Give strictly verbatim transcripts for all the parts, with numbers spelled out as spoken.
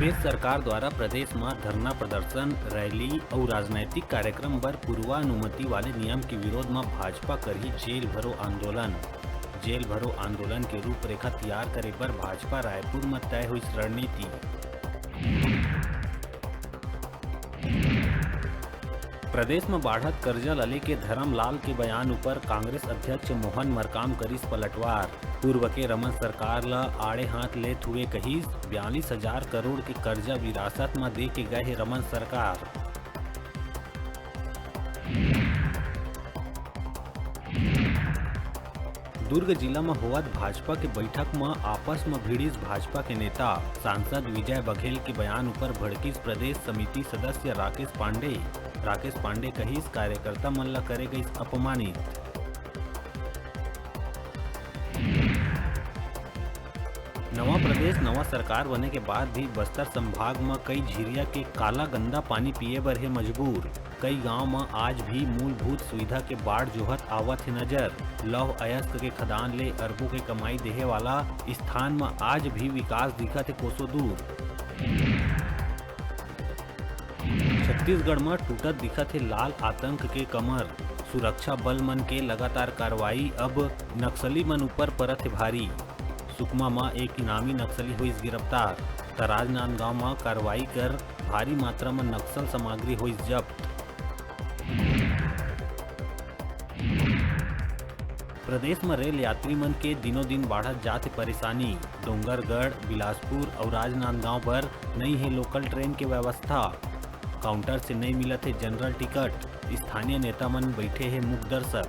प्रदेश सरकार द्वारा प्रदेश म धरना प्रदर्शन, रैली अउ राजनैतिक कार्यक्रम बर पूर्वानुमति वाले नियम के विरोध म भाजपा करही जेल भरो आंदोलन। जेल भरो आंदोलन के रूपरेखा तैयार करे बर भाजपा रायपुर म तय होइस रणनीति। प्रदेश म बाढ़त कर्जा ल लेके धरमलाल के बयान ऊपर कांग्रेस अध्यक्ष मोहन मरकाम करिस पलटवार। पूर्व के रमन सरकार ल आड़े हाथ लेत हुए कहिस, बयालीस हजार करोड़ के कर्जा विरासत म दे के गए हे रमन सरकार। दुर्ग जिला म होवत भाजपा के बैठक म आपस म भिड़िस भाजपा के नेता। सांसद विजय बघेल के बयान ऊपर भड़किस प्रदेश समिति सदस्य राकेश पांडे। राकेश पांडे कहिस, कार्यकर्ता मन ल करे गइस अपमानित। नवा प्रदेश, नवा सरकार बने के बाद भी बस्तर संभाग म कई झिरिया के काला गंदा पानी पिए बर हे मजबूर। कई गांव म आज भी मूलभूत सुविधा के बाट जोहत आवत हे नजर। लौह अयस्क के खदान ले अरबों के कमाई देहे वाला स्थान म आज भी विकास दिखत हे कोसों दूर। छत्तीसगढ़ म टूटत दिखत हे लाल आतंक के कमर। सुरक्षा बल मन के लगातार कार्रवाई, अब नक्सली मन ऊपर परत हे भारी। सुकमा म एक इनामी नक्सली होइस गिरफ्तार, त राजनांदगांव म कार्रवाई कर भारी मात्रा म नक्सल सामग्री होइस जब्त। प्रदेश म रेल यात्री मन के दिनों दिन बाढ़त जात हे परेशानी। डोंगरगढ़, बिलासपुर अउ राजनांदगांव बर नई हे लोकल ट्रेन के व्यवस्था। काउंटर से नई मिलत हे जनरल टिकट। स्थानीय नेता मन बैठे हे मूक दर्शक।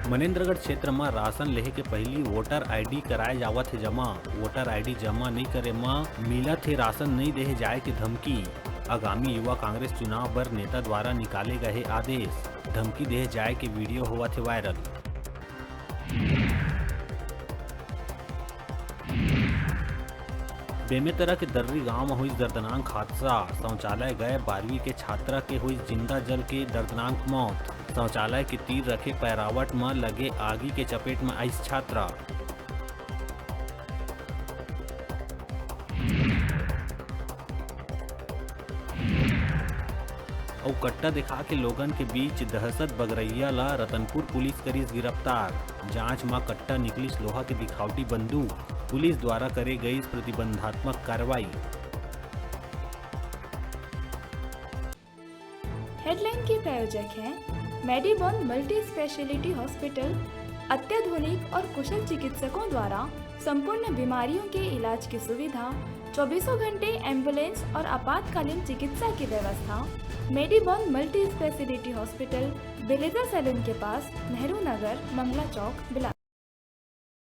मनेंद्रगढ़ क्षेत्र म राशन लेहे के पहिली वोटर आईडी कराए जावत हे जमा। वोटर आईडी जमा नई करे म मिलत हे राशन नई देहे जाए के धमकी। आगामी युवा कांग्रेस चुनाव बर नेता द्वारा निकाले गए हे आदेश। धमकी देहे जाए के वीडियो होवत हे वायरल। बेमेतरा के दर्री गांव म होइस दर्दनाक हादसा। शौचालय गए बारहवीं के छात्रा के होइस जिंदा जल के दर्दनाक मौत। शौचालय के तीर रखे पैरावट म लगे आगी के चपेट म आइस छात्रा। अउ कट्टा दिखा के लोगन के बीच दहशत बगरैया ला रतनपुर पुलिस करिस गिरफ्तार। जांच म कट्टा निकलिस लोहा के दिखावटी बंदूक। पुलिस द्वारा करे गइस प्रतिबंधात्मक कार्रवाई। हेडलाइन के प्रायोजक हैं मेडीबॉन मल्टी स्पेशलिटी हॉस्पिटल। अत्याधुनिक और कुशल चिकित्सकों द्वारा संपूर्ण बीमारियों के इलाज की सुविधा, चौबीसों घंटे एम्बुलेंस और आपातकालीन चिकित्सा की व्यवस्था। मेडीबॉन मल्टी स्पेशलिटी हॉस्पिटल, बेलेजा सैलून के पास, नेहरू नगर, मंगला चौक, बिलासपुर।